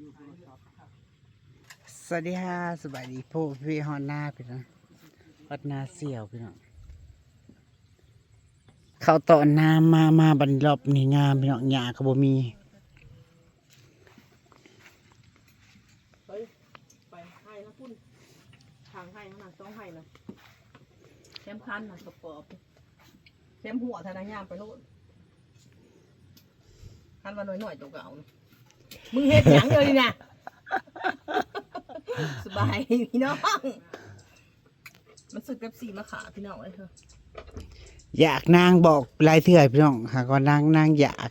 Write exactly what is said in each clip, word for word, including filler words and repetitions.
สวัสดีค่ะ สบายดี โพดพี่ฮอดนาพี่น้อง ฮอดนาเสี่ยวพี่น้อง เขาตอนน้ำมา มาบัดนรอบนี้งามพี่น้อง หญ้าก็บ่มี เฮ้ย ไปไฮ่นะคุณ ทางไฮ่นะ ต้องไฮ่นะ แคมคันนะ กระป๋อบ แคมหัวธนายามไปโลด คันว่าน้อยๆตัวเก่านะ มึงเฮ็ดหยังเลยนะ สบายพี่น้อง มันซื้อเป๊ปซี่มาขาพี่น้องเลยเถอะ อยาก นางบอกหลายเทื่อพี่น้อง หากว่านาง นางอยาก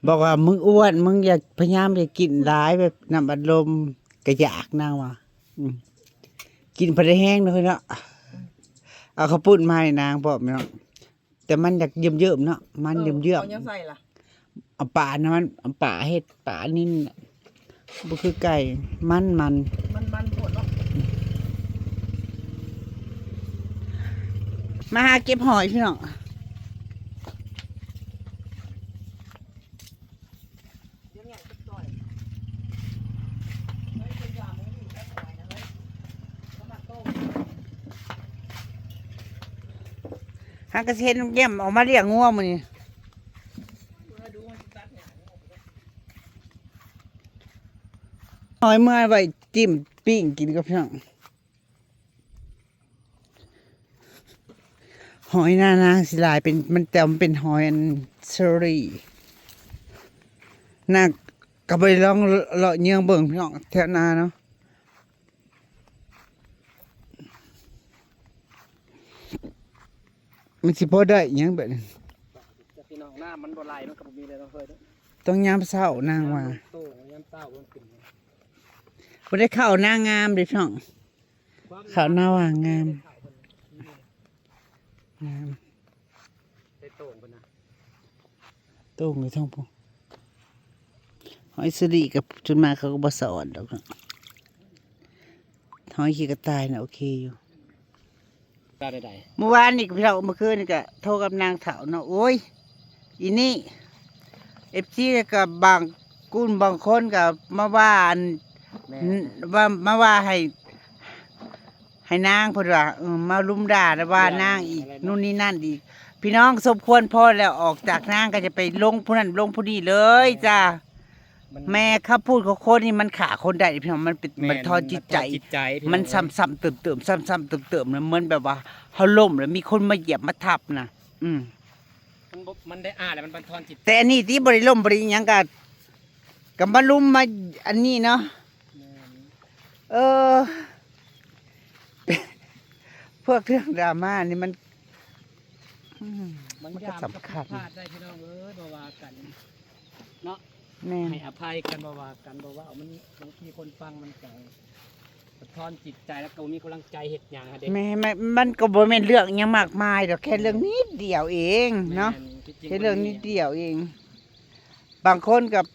บอกว่ามึงอ้วน มึงอย่าพยายามอย่ากินหลายแบบน้ำอัดลม ก็อยากนางว่า อืม กินพอได้แฮงเนาะพี่เนาะ เอาข้าวปุ้นมาให้นางพร้อมพี่น้อง แต่มันอยากเยิ้มๆเนาะ มันเยิ้มๆ เอาหยังใส่ล่ะ เอาปลานะมัน เอาปลาเฮ็ดปลานิ่นน่ะ บ่คือไก่ มันมัน มันมันโพดเนาะ มาหาเก็บหอยพี่น้อง หากระเซ็นเยี่ยมออกมาเลี้ยงงัวมื้อนี้ หอยเมื่อไว้จิ้มปิ้งกินกับพี่น้อง หอยนานางสิหลายเป็น มันแต่มันเป็นหอยอันเชอรี่ นางก็ไปลองเลาะเยื้องเบิ่งพี่น้องแถวนาเนาะ มันสิพอได้หยังแบบนี้ แต่พี่น้องน้ำมันบ่ไหลมันก็บ่มีเลยเนาะเฮ้ย ต้องยามเช้านางว่า น้ำมันโตยามเช้ามันขึ้น บ่ได้เข้านางามเด้พี่น้อง ความ เข้านาว่างาม งาม ได้โต่งพุ่นนะ โต่งอยู่ทางพุ้น หอยเชอรี่กับจุนมาเขาก็บ่สะออนดอกเนาะ หอยขี้กระต่ายน่ะโอเคอยู่ ตาใดๆ เมื่อวานนี่ก็พี่น้อง เมื่อคืนนี่ก็โทรกับนางเฒ่าเนาะ โอ้ย อีนี่ เอฟซี ก็บางกลุ่มบางคนก็มาว่าอัน แม่น ว่า มาว่าให้ ให้นางเพิ่นว่า เออ มาลุมด่าแล้วว่านางอีก อย่างอะไรเนาะ นู่นนี่นั่นอีก พี่น้องสมควรพอแล้ว ออกจากนางก็จะไปลงผู้นั้นลงผู้นี้เลยจ้า มัน แม่คำพูดของคนนี่มันฆ่าคนได้พี่น้อง มันเป็น แม่น บั่นทอนจิตใจ มันบั่นทอนจิตใจพี่น้อง มันซ้ำๆเติมๆ ซ้ำๆเติมๆนะ เหมือนแบบว่าเฮาล้มแล้วมีคนมาเหยียบมาทับนะ อืม มันบ่ มันได้อ่านแล้วมันบั่นทอนจิต แต่อันนี้ที่บ่ได้ล้มบ่ได้อิหยังก็ ก็มาลุมมาอันนี้เนาะ แม่น เออ พวกเรื่องดราม่านี่มัน อืม มัน มันก็ ยาม สำคัญ ก็ผิดพลาดได้พี่น้องเอ้ย บ่ว่ากัน เนาะ แม่น ให้อภัยกัน บ่ว่ากัน บ่ว่ามัน บางทีคนฟังมันก็สะท้อนจิตใจ แล้วก็บ่มีกำลังใจเฮ็ดหยังหั้นเด้ แม่น มัน มันก็บ่แม่นเรื่องอิหยังมากมายดอก แค่เรื่องนิดเดียวเองเนาะ แม่น ที่จริง แค่เรื่องนิดเดียวเอง บางคนกับ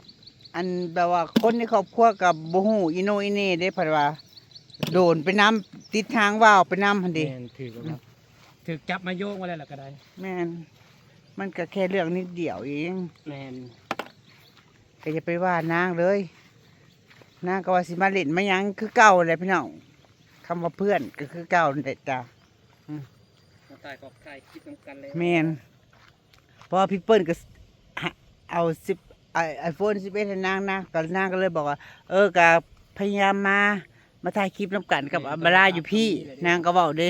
อันแบบว่าคนในครอบครัวกับบ่ฮู้อีโหน่อีเหน่เด้ เพิ่นว่า โดนไปนำ ติดทางว่าวไปนำหั่นเด้ แม่น ถือว่า อืม ถือจับมาโยงไว้แล้วล่ะก็ได้ แม่น มันก็แค่เรื่องนิดเดียวเอง แม่น ก็อย่าไปว่านางเลย นางก็ว่าสิมาเล่นมาหยังคือเก่าแหละพี่น้อง คำว่าเพื่อนก็คือเก่านั่นแหละจ้ะ อืม มาถ่ายก็ถ่ายคลิปนำกันเลย แม่น เพราะว่าพี่เปิ้ลก็หา เอาสิบ ไอ ไอโฟนสิบเอ็ดให้นางนะ ก็นางก็เลยบอกว่า เออ ก็พยายามมา มาถ่ายคลิปนำกันกับ แม่น อัมบาลาอยู่พี่ ตลอดครับ นางก็เว้าเด้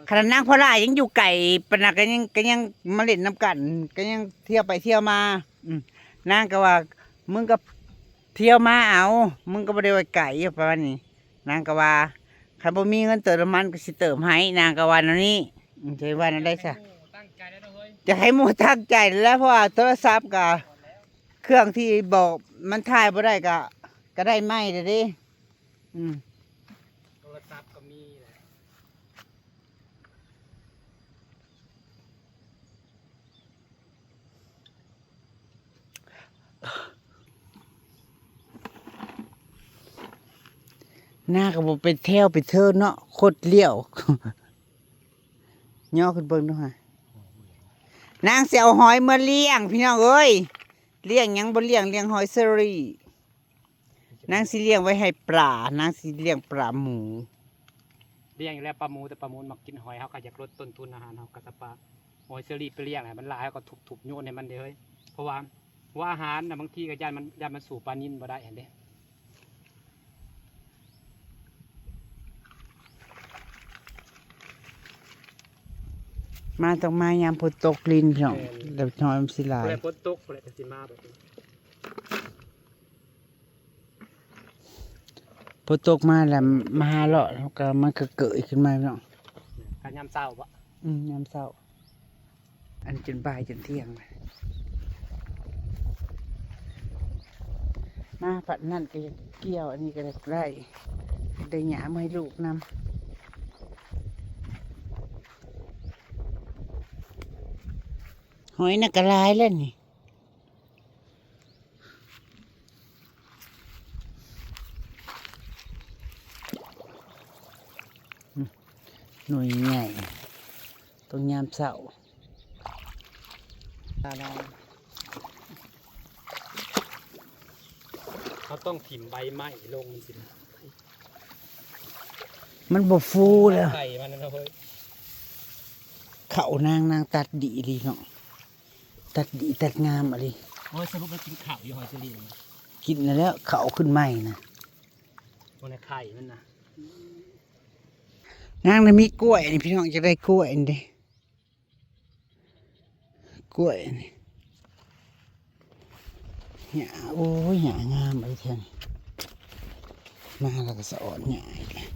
ขนาดนางพอลายังอยู่ไกลปานนั้นก็ยัง ก็ยังมาเล่นนำกัน ก็ยังเที่ยวไปเที่ยวมา อืม นางก็ว่า มึงก็เที่ยวมาเอา มึงก็บ่ได้ว่าไกล ประมาณนี้ นางก็ว่า คันบ่มีเงินเติมน้ำมันก็สิเติมให้ นางก็ว่าแนวนี้ อืม จะว่าแนวใดซะ ตั้งใจแล้วนะเฮ้ย จะให้หมู่ตั้งใจแล้ว เพราะว่าโทรศัพท์ก็ เครื่องที่บอกมันถ่ายบ่ได้ก็ ก็ได้ใหม่แล้วเด้ อืม โทรศัพท์ก็มีแหละ หน้าก็บ่เป็นแถวเป็นเทินเนาะ โคตรเลี้ยว ย่อขึ้นเบิ่งดูค่ะ นางสิเอาหอยมาเลี้ยงพี่น้องเอ้ย เลี้ยงหยังบ่เลี้ยง เลี้ยงหอยเชอรี่ นางสิเลี้ยงไว้ให้ปลา นางสิเลี้ยงปลาหมู เลี้ยงอยู่แล้วปลาหมู แต่ปลาหมูมักกินหอย เฮาก็อยากลดต้นทุนอาหารเฮาก็จะปลา หอยเชอรี่ไปเลี้ยงให้มันหลาย เฮาก็ทุบๆ โยนให้มันเด้อเฮ้ย เพราะว่า ว่าอาหารน่ะ บางทีก็ย่านมัน ย่านมันสู้ปลานิลบ่ได้หั่นเด้ มาต้องมายามฝนตกลินพี่น้อง แม่น แล้วหอยมันสิหลาย ผู้ใดฝนตก ผู้ใดก็สิมาแบบนี้ ฝนตกมาแล้วมาหาเลาะ แล้วก็มันก็เกิดขึ้นมาพี่น้อง ก็ยามเช้าบ่ อืม ยามเช้า อันจนบ่ายจนเที่ยงเลย มาปัดนั่นก็ยังเกี่ยว อันนี้ก็ได้ ได้หญ้ามาให้ลูกนำ หอยน่ะก็หลายแล้วนี่ หน่วยใหญ่ ต้องยามเช้า เขาต้องถิ่มใบไม้ลงมันสิ มันบ่ฟูแล้ว ใบมันนะเฮ้ย เขานาง นางตัดดีดีเนาะ ตัดดีตัดงามอะลี โอ้ย สรุปมันกินข้าวอยู่หอยเชอรี่ กินแล้วเขาขึ้นใหม่นะ บนไข่มันนะ นางน่ะมีกล้วยนี่พี่น้อง จะได้กล้วยนี่เด้ กล้วยนี่ หญ้า โอ้ย หญ้างามไอ้เท่านี้ มาแล้วก็สะออนหญ้าอีกแล้ว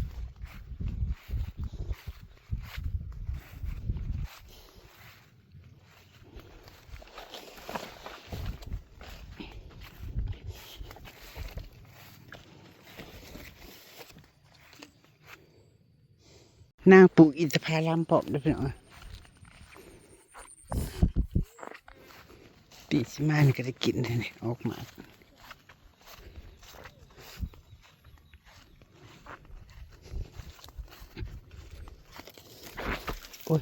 นางปลูกอินทผลัมพร้อมเด้อพี่น้อง ปีสิมานี่ก็ได้กินเลยนี่ ออกมา โอ้ย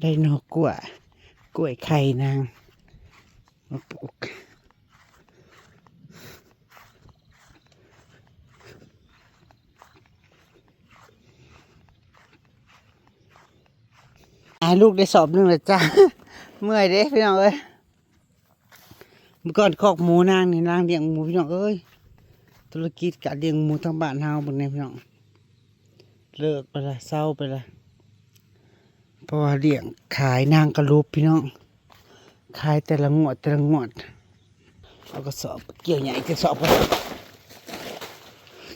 ได้หน่อกล้วย กล้วยไข่นาง มาปลูก ให้ลูกได้สอบหนึ่งเลยจ้า เมื่อยเด้พี่น้องเอ้ย เมื่อก่อนคอกหมูนางนี่ นางเลี้ยงหมูพี่น้องเอ้ย ธุรกิจการเลี้ยงหมูทางบ้านเฮาเบิ่งแหน่พี่น้อง เลิกไปละ เซาไปละ เพราะว่าเลี้ยงขายนางกะลุบพี่น้อง ขายแต่ละงวดแต่ละงวด เอากระสอบเกี่ยวใหญ่กระสอบไป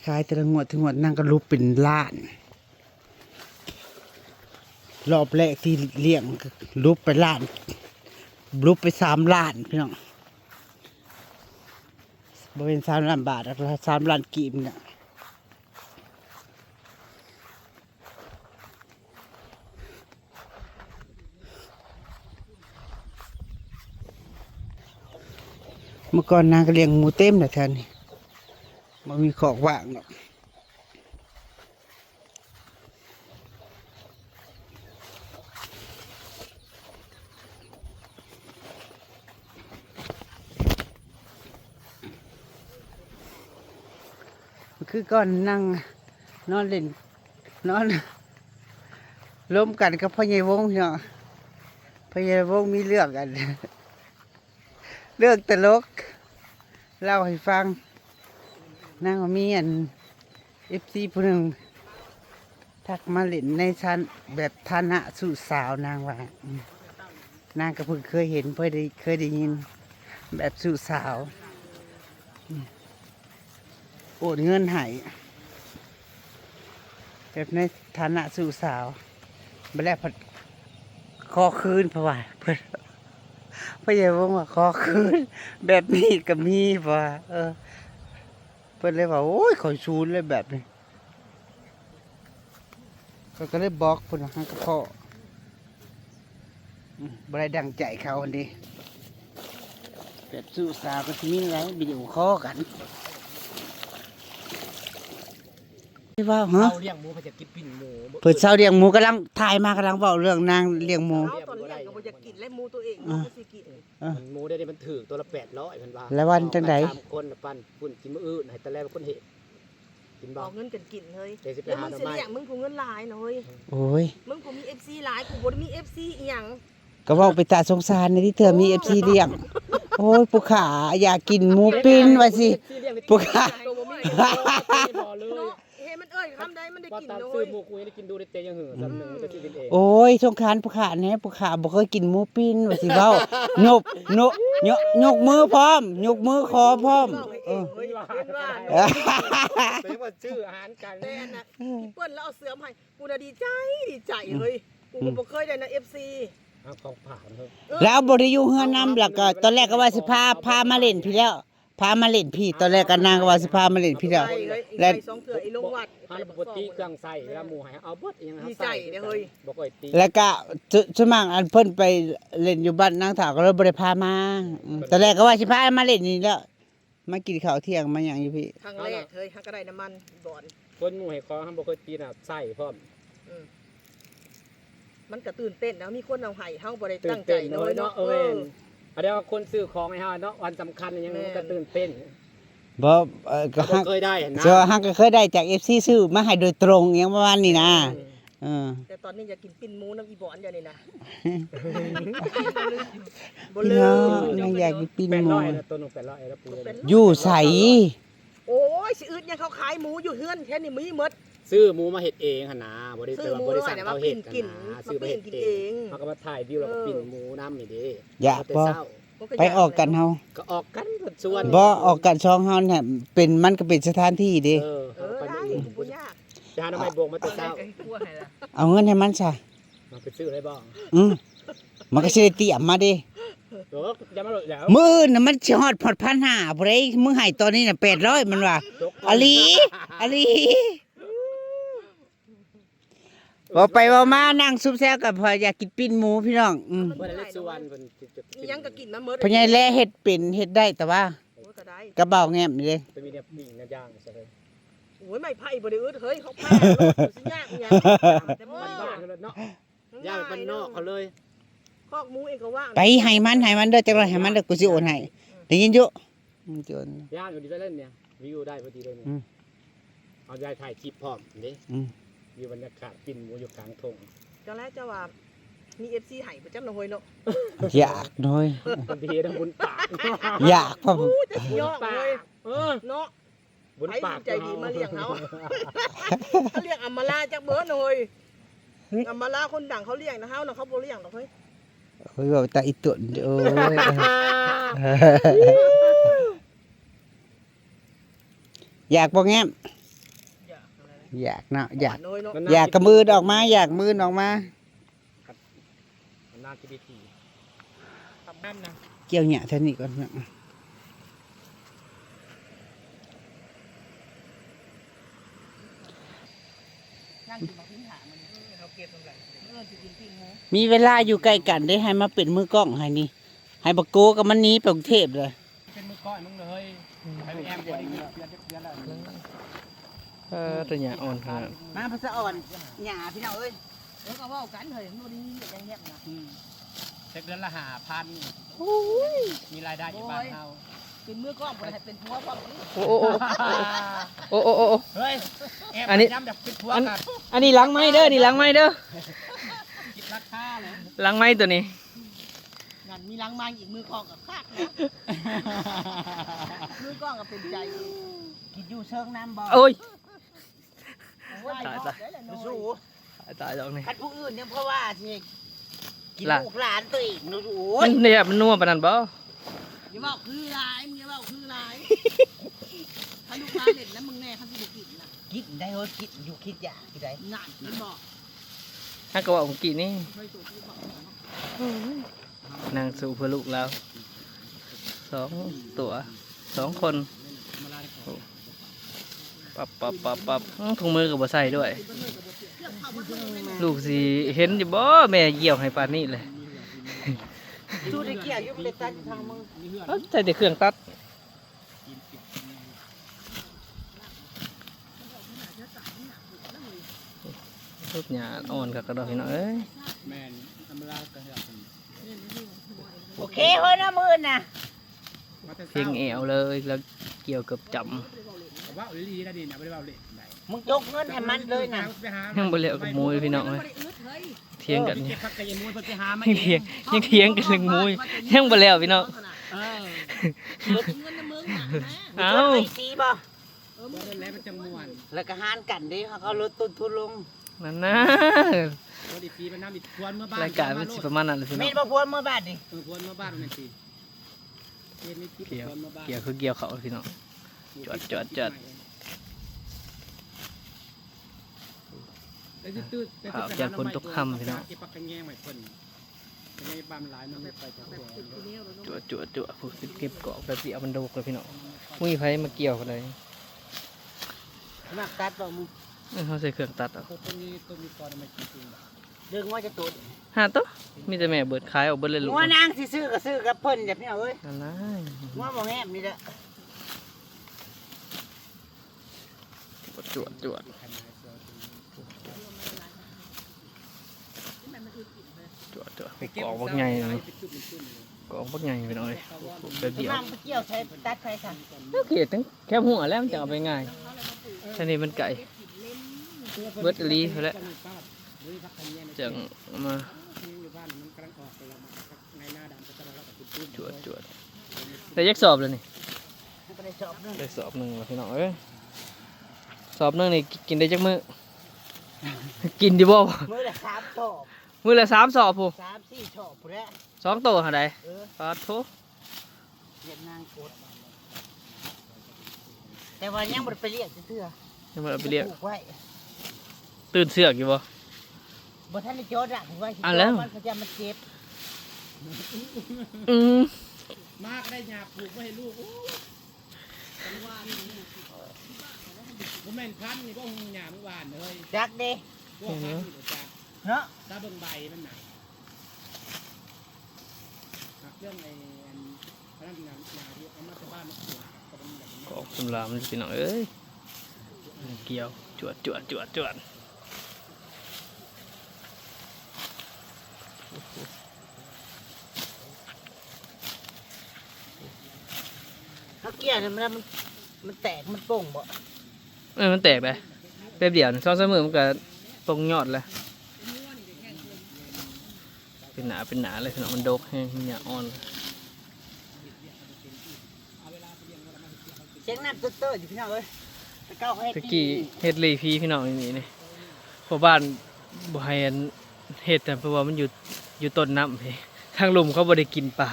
ขายแต่ละงวดแต่ละงวดนางกะลุบเป็นล้าน รอบแรกที่เลี้ยงลุบไปล้าน ลุบไปสามล้านพี่น้อง บ่เป็นสามล้านบาทหรอก สามล้านกีบเนี่ย เมื่อก่อนนางก็เลี้ยงหมูเต็มเลยแถวนี้ บ่มีคอกว่างหรอก คือก่อนนั่งนอนเล่น นอน ลมกันกับพ่อใหญ่วงเนาะ พ่อใหญ่วงมีเรื่องกัน เรื่องตลก เล่าให้ฟัง นางว่ามีอัน เอฟซี ผู้หนึ่ง ทักมาเล่นในชั้นแบบฐานะชู้สาวนางว่า อืม นางก็เพิ่งเคยเห็น เพิ่งได้ เคยได้ยิน แบบชู้สาว อืม โอนเงินให้ แบบในฐานะชู้สาว บัดแล้วเพิ่นขอคืน เพราะว่าเพิ่น พ่อใหญ่วงว่าขอคืน แบบนี้ก็มีว่า เออ เพิ่นเลยว่า โอ้ย ข้อยสูนเลยแบบนี้ ข้อยก็เลยบอกเพิ่นว่า หากะพ้อ อืม บ่ได้ดังใจเขาหั่นเด้ แบบสู่สาวก็สิมีหลายวิดีโอคอลกัน ที่ว่า ฮะ เซาเลี้ยงหมู เพิ่นจะกินปิ้นหมู เพิ่นเซาเลี้ยงหมู กำลังถ่ายมา กำลังเว้าเรื่องนางเลี้ยงหมู เฮาตอนเลี้ยงก็บ่อยากกิน และหมูตัวเอง อ่า เฮาก็สิกิน อ่ะ มันหมูเดี๋ยวนี้มันถืกตัวละแปดร้อย เพิ่นว่า แล้ววันจั่งใด ออกไปสามคนน่ะ ปันปุ้นกินมื้ออื่น ให้ตาแลเป็นคนเฮ็ด กินบ่ เอาเงินกันกินเฮ้ย เดี๋ยวสิไป แล้ว หา มึง หน่อ สิ ไม้ เลี้ยงมึงผู้เงินหลายนะเฮ้ย โอ้ย มึงผู้มี เอฟซี หลาย กูบ่ได้มี เอฟซี อีหยัง ก็เว้าไปตาสงสารในที่เธอมี เอฟซี เลี้ยง โอ้ย ผู้ขาอยากกินหมูปิ้นว่าสิ เอฟซี เลี้ยง ผู้ขา ก็บ่มี บ่เลย เนาะ เฮ้ย มันเอ้ยคำใดมันได้ ว่า กิน ตาม นะ ซื้อ เฮ้ย หมูกูยังได้กินดูในเตยยังหือ อืม ซ้ำหนึ่งมันก็ซื้อกินเอง โอ้ย สงสารผู้ขาแหน่ ผู้ขาบ่เคยกินหมูปิ้นว่าสิเว้า ยก ยก ยก ยกมือพร้อม ยกมือขอพร้อม เว้าให้เองเฮ้ย เออ เว้นว่า แต่ว่าซื้ออาหารกัน แต่อันน่ะ พี่เปิ้ลแล้วเอาเสื้อมาให้ กูน่ะดีใจ ดีใจเฮ้ย กูก็บ่เคยได้นะ เอฟซี เอาของฝากเถอะ เออ แล้วบ่ได้อยู่เฮือนนำ แล้วก็ตอนแรกก็ว่าสิพา พามาเล่นพี้แล้ว พามาเล่นพี้ ตอนแรกก็นางก็ว่าสิพามาเล่นพี้แล้ว ไปเฮ้ย และ ไปสองเทื่อ อีลงวัด เฮาน่ะปกติเครื่องใส่ เวลาหมู่ให้เอาเบิดอีหยัง ดีใจเด้อเฮ้ย บ่ค่อยตี แล้วก็ ส- ส่วนมากอันเพิ่นไปเล่นอยู่บ้านนางสาวก็เลยบ่ได้พามา อืม ตอนแรกก็ว่าสิพามาเล่นนี่แหละ มากินข้าวเที่ยงมาหยังอยู่พี้ ครั้งแรกเฮ้ย เฮาก็ได้น้ำมันบ่อน คนหมู่ให้ของเฮาบ่ค่อยตีน่ะ ใส่พร้อม อืม มันก็ตื่นเต้นนะ มีคนเอาให้ เฮาบ่ได้ตั้งใจ ตื่นเต้นเนาะเฮ้ยเนาะ เนาะ เออ เออ อันเดียวคนซื้อของให้เฮาเนาะ วันสำคัญอิหยัง แม่น มันก็ตื่นเต้น บ่ เอ่อ ก็ ก็บ่เคยได้หั่นนะ แต่ว่าฮักก็เคยได้จาก เอฟซี ซื้อมาให้โดยตรงอิหยังประมาณนี้นะ อืม เออ แต่ตอนนี้อยากกินปิ้นหมูนำอีบ่อนอยู่นี่นะ บ่ พี่ ลื น้อง ม ยังอยากกินปิ้นหมู แปดร้อยนะ ตัวหนึ่งแปดร้อยแล้วปู แปดร้อย อยู่ไส โอ้ย สิอึดหยัง เขาขายหมูอยู่เฮือนแค่นี้มีหมด ซื้อหมูมาเฮ็ดเองหั่นนะ บ่ได้ ซื้อหมู แปลว่าบ่ได้สั่งเขาเฮ็ดหั่นนะ มาปิ้งกิน ซื้อมาเฮ็ดเอง มาปิ้งกินเอง เฮาก็มาถ่ายวิวแล้วก็ เออ ปิ้นหมูนำนี่เด้ อยาก เอาแต่ บ่ เช้า เขาก็ ไป อยาก ออกกันเฮา ก็ออกกันส่วน บ่ ออกกันสองเฮาเนี่ย เป็น มันก็เป็นสถานที่เด้ เออ เออ เฮาก็ไป ได้ มื้ออื่น กูบ่ยาก จะหาหน่อไม้บวกมาแต่เช้า เอาเงินให้มันซะ เอาไปซื้อเลยบ่ อืม มันก็สิได้เตรียมมาเด้ เออ อย่ามาโลดแล้ว มื้ออื่นน่ะมันสิฮอด ฮอด พันห้า พุ้นเด้ มึงให้ตอนนี้น่ะ แปดร้อย มันว่า จก อลี อลี เว้าไปเว้ามานั่งซุบแซวกับพออยากกินปิ้นหมูพี่น้อง อืม เพิ่นเล่นสวน เพิ่นจะ อิหยังก็กินมาหมด พ่อใหญ่แลเฮ็ดเป็นเฮ็ดได้แต่ว่า โอ้ย ก็ได้ กระเบาแง้มนี่เด้ จะมีแนวปิ้งแนวย่างซะเลย โอ้ย ไม้ไผ่บ่ได้อึดเฮ้ย เขาผ่า สิยากอิหยัง แต่มัน บ้านๆ เนาะ ย่างบ้านนอกเขาเลย คอกหมูเองก็ว่าง ไปให้มันให้มันเด้อ จักหน่อยให้มันเด้อ กูสิโอนให้ ได้ยินอยู่ อืม สิโอน ย่างอยู่ดีได้เล่นเนี่ย วิวได้พอดีเลยเนี่ย อืม เอายายถ่ายคลิปพร้อมเด้ อืม วิวบรรยากาศปิ้นหมูอยู่กลางทุ่ง จังแล้วเจ้าว่า มี เอฟซี ให้บ่จักหน่อยเนาะ อยากหน่อย บางทีนะบุญปาก อยากพร้อม อู้ จะสิยอกเลย เออ เนาะ บุญปาก ไผสิใจดีมาเลี้ยงเฮา เขาเลี้ยงอำมาลาจักเบิดน่ะเฮ้ย หึ อำมาลาคนดังเขาเลี้ยงนะ เฮาน่ะเขาบ่เลี้ยงดอกเฮ้ย เฮ้ย เว้าแต่อีตุ่น โอ้ย อยากบ่แง้ม อยากอะไรนะ อยากเนาะ อยาก หวานน้อยเนาะ มันน่า อยาก กิน กะมื้ออื่นออกมา อยากมื้ออื่นออกมา ครับ มันน่ากินดี ทำน้ำนะ เกี่ยวหญ้าแถวนี้ก่อนเนาะ นั่งกินบักพิ้งหามัน เออ เอาเก็บมันก่อน เออ สิกินปิ้งหมู มีเวลาอยู่ใกล้กันได้ให้มาเป็นมือกล้องให้นี่ ให้บักโกกับมันหนีไปกรุงเทพฯเลย เป็นมือกล้องมึงเลย ให้แอมไปเดือนเดือนแล้ว เออ แต่หญ้าอ่อนขนาด มาพะสะอ่อน หญ้าพี่น้องเอ้ย เดี๋ยวก็เว้ากันเฮ้ย มันบ่ได้มีเรื่องเงียบนะ อืม แต่เดือนละห้าพัน โอ้ย มีรายได้อยู่บ้านเฮา เป็นมือกล้องบ่ได้เป็นผัวพร้อมสิ โอ้ โอ้ โอ้ โอ้ โอ้ โอ้ เฮ้ย แอบ อันนี้ ย้ำแบบเป็นผัว อัน กัน อันนี้หลังไม้เด้อ นี่หลังไม้เด้อ คิดราคาเลย หลังไม้ตัวนี้ นั่นมีหลังไม้อีก มือกล้องก็คักนะ มือกล้องก็เป็นใจอีก กินอยู่เชิงน้ำบ่ โอ้ย โอ้ย ตาย ตาย ได้แล้วน้อย สู้ ตาย ตายดอกนี่ คันผู้อื่นยังเพราะว่าสิกิน ล่ะ ลูกหลานตัวเองเนาะ โอ้ย มันเนี่ย มันนัวปานนั้นบ่ อย่าเว้าคือหลาย มึงอย่าเว้าคือหลาย ถ้าลูกหลานเล่นนะมึงแน่ เขาสิบ่กินนะ กินได้เฮ้ย กินอยู่ คิดอยากกินได้ นั่นมันบอก ถ้าก็ว่าเมื่อกี้นี่ เคยสูตรที่บอกเนาะ นั่งสู้เพื่อลูกแล้ว สองตัว สองคน ปับปับปับปับอื้อถุงมือก็บ่ใส่ด้วย ลูกสิเห็นอยู่บ่ แม่เกี่ยวให้ปานนี้เลย ชูได้เกี่ยวอยู่มันเลยตัดอยู่ทางมือ เอ้าใส่แต่เครื่องตัด ลูกหญ้าอ่อนคักกระดอกพี่น้องเอ้ย แม่นธรรมดาก็เหือก โอเคเฮ้ยนะมือนะ เพียงแอวเลยแล้วเกี่ยวเกือบจำ เว้าอีหลีนะดินะบ่ได้เว้าเล่นใด มึงยกเงินให้มันเลยนะ ไปหา ยังบ่แล้วกับหมูอยู่พี่น้องเอ้ยเถียงกันอยู่ เก็บผักกะยายมูนเพิ่นไปหามา ยังเถียงยังเถียงกันเรื่องหมูอยู่ยังบ่แล้วพี่น้อง เออ เงินนะมึงนะ เอ้า ไอ้สีบ่ บ่ได้แล้วมันจังม่วน แล้วก็หารกันเด้เขาก็ลดต้นทุนลง นั่นนะ บ่ได้ปีมันน้ำอีกควรเมื่อบ้าน รายการมันสิประมาณนั้นเลยพี่น้ แม่ อง นบ่พวนเมื่อบาทนี่ เออควรเมื่อบ้านนั่นสิเฮ็ดไม่คิด เกี่ยว ควรเมื่อบ้าน เกี่ยวคือเกี่ยวเขาพี่น้อง จวดจวดจวด แล้วสิตื้อแต่ ข่าวจากคนตกค่ำพี่น้อง เก็บผักกะแยงไว้เพิ่นกะแยงบ้านมันหลายมันไปจากแขวง จั่วจั่วจั่วผู้สิเก็บกอกแบบสิเอามันโดกเลยพี่น้องมุ้ยไผมาเกี่ยวกันเลย หนักตัดบ่มึง เออเขาใส่เครื่องตัดเอา ตัวนี้ตัวนี้ก่อนมากินจริง เรื่องว่าจะตูด ห้าตัวมีแต่แม่เบิดขายออกเบิดเลยลูก ว่านางสิซื้อก็ซื้อกับเพิ่นแบบนี้เอ้ย นั่นนะ ว่าบ่แฮมนี่แหละ จั่วจั่วจั่วจั่วผู้กอกบักใหญ่เลยกอกบักใหญ่พี่น้องเอ้ยแบบเดียว นางไปเกี่ยวใช้ตัดใช้ค่ะ โอเคตั้งแคบหัวแล้วมันจะเอาไปง่ายท่านี้มันไก่เบิดอีหลีแล้วจังเอามา จวดจวดได้ยักสอบเลยนี่ มันก็ได้สอบหนึง ได้สอบหนึ่งแล้วพี่น้องเอ้ยสอบหนึ่งนี่กินได้จักมื้อกินดีบ่ มื้อละสามสอบ มื้อละสามสอบผู้ สามสี่สอบผู้นแหละ สองโตเท่าใด เออ ปาดโถ เฮ็ดนางกด แต่ว่ายังบ่ได้ไปเลี้ยงเทื่อ ยังบ่ได้ไปเลี้ยง ผูกไว้ ตื่นเสือกอยู่บ่ บ่ทันได้จอดหลังไว้สิ อ่ะแล้ว มันเขาจะมาเจ็บ อืม มากได้หยาบผูกไว้ให้ลูกโอ้ยฉันว่านี่บ่แม่นพันนี่บ่หงหยาบหวานเลย จักเด้ พวกพันนี่บ่จัก เนาะ ตาเบิ่งใบมันหนาเรื่องไอ้อันอันนั้นหนาหนาที่เอามาจากบ้านมาปลูกก็เป็นแบบนี้ กอกสำรามพี่น้องเอ้ยเกี่ยวจวดจวดจวดจวด เขาเกี่ยวเนี่ยมันมันมันแตกมันโป่งบ่ เออมันแตกเลยแป๊บเดียวนะสองสามมื้อมันก็ปงยอดแล้วเป็นหนาเป็นหนาเลยพี่น้องมันดกแฮงมันหญ้าอ่อน เสียงน้ำเตอะๆอยู่พี่น้องเอ้ยแต่เก่าเขาเฮ็ด ตะกี้เฮ็ดเลยพี่พี่น้องนี่นี่พ่อบ้านบ่ให้อันเฮ็ดนะเพราะว่ามันอยู่อยู่ต้นน้ำพี่ทางลุ่มเขาบ่ได้กินปลา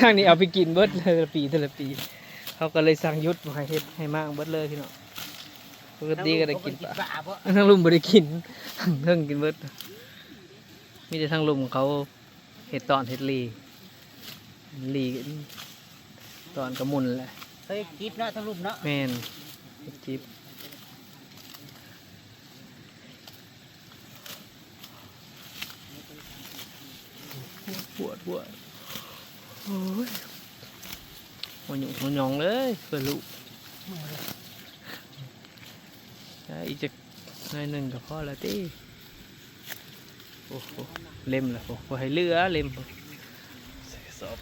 ทางนี้เอาไปกินเบิดแต่ละปีแต่ละปี เขาก็เลยสั่งหยุดบ่ให้เฮ็ดให้มางเบิดเลยพี่น้องปกติก็ได้กินปลา ปลาบ่ ทางลุ่มบ่ได้กินทางเทิงกินเบิดมีแต่ทางลุ่มเขาเฮ็ดตอนเฮ็ดลีลีตอนกระมุนแหละ เฮ้ยจิบเนาะทางลุ่มเนาะ แม่นจิบปวดปวดโอ้ยหัวหยุ่งหัวหยองเลยเพื่อลูกอ่ะอีกจักหน่อยหนึ่งก็พอแล้วติโอ้โหเล่มแล้วพอให้เหลือเล่มพอใส่สอบ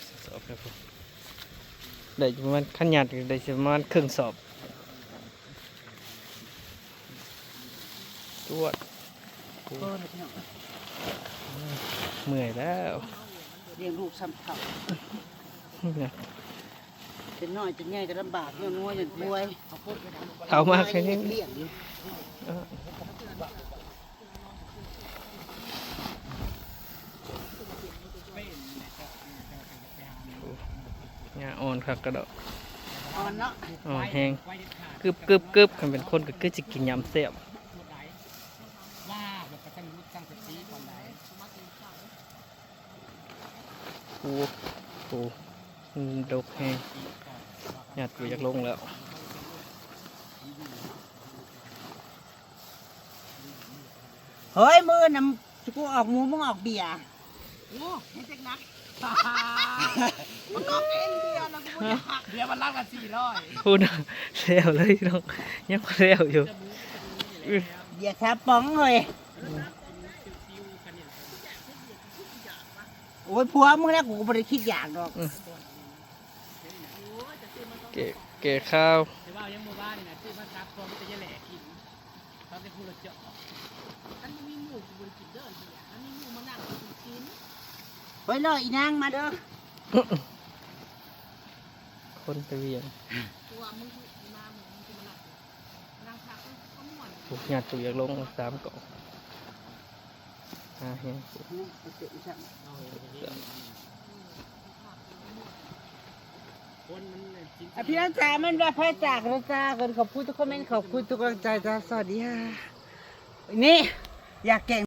ใส่สอบแล้วพอได้ประมาณขั้นหยาดได้ประมาณครึ่งสอบ จวด เออพี่น้อง เมื่อยแล้ว เลี้ยงลูกซ้ำเฒ่าเป็นน้อยเป็นใหญ่ก็ลำบากย้อนงัวย้อนควาย เฒ่ามากแค่นี้ เลี้ยงอยู่ เออหญ้าอ่อนคักกระดอก อ่อนเนาะ อ่อนแฮงกึบกึบกึบคันเป็นคนก็คือสิกินยำแซ่บ ว่าแบบประจันรุดตั้งสติก่อนไหน โอ้โห มันดกแฮง หยาดกูอยากลงแล้ว เฮ้ย มือน้ำกูออกหมู มึงออกเบียร์ โอ้ ให้เจ๊กนัก มึงออกเองเบียร์นะ กูบ่อยาก เบียร์มันลักละสี่ร้อย พูดนะ แล้วเลยพี่น้อง ยังบ่แล้วอยู่ เบียร์ซาป๋องเลย โอ้ย ผัวมึงนะ กูก็บ่ได้คิดอยากดอก อืม แก่แก่ข้าว แต่ว่ายังบ่ว่านี่นะซื้อมาซับพอมันจะแย่แหล่กินตอนที่พูดเราเจาะ อันบ่มีหมูกูบ่ได้กินเด้อเฮียอันมีหมูมานั่งกูกิน เฮ้ยรออีนางมาเด้อ คนตะเวียง ตัวมึงคืออีมาหมูมึงคือมานั่งนั่งพักก็ม่วน ถูกหยาดกูอยากลงสามกล่อง อ่าเฮ้ย คนมันกิน อ่ะพี่น้องจ๋ามันว่าพ่อจากนะจ๊ะขอบคุณทุกคอมเมนต์ ขอบคุณทุกกำลังใจจ้า สวัสดีค่ะ นี่ อยากแกล้ง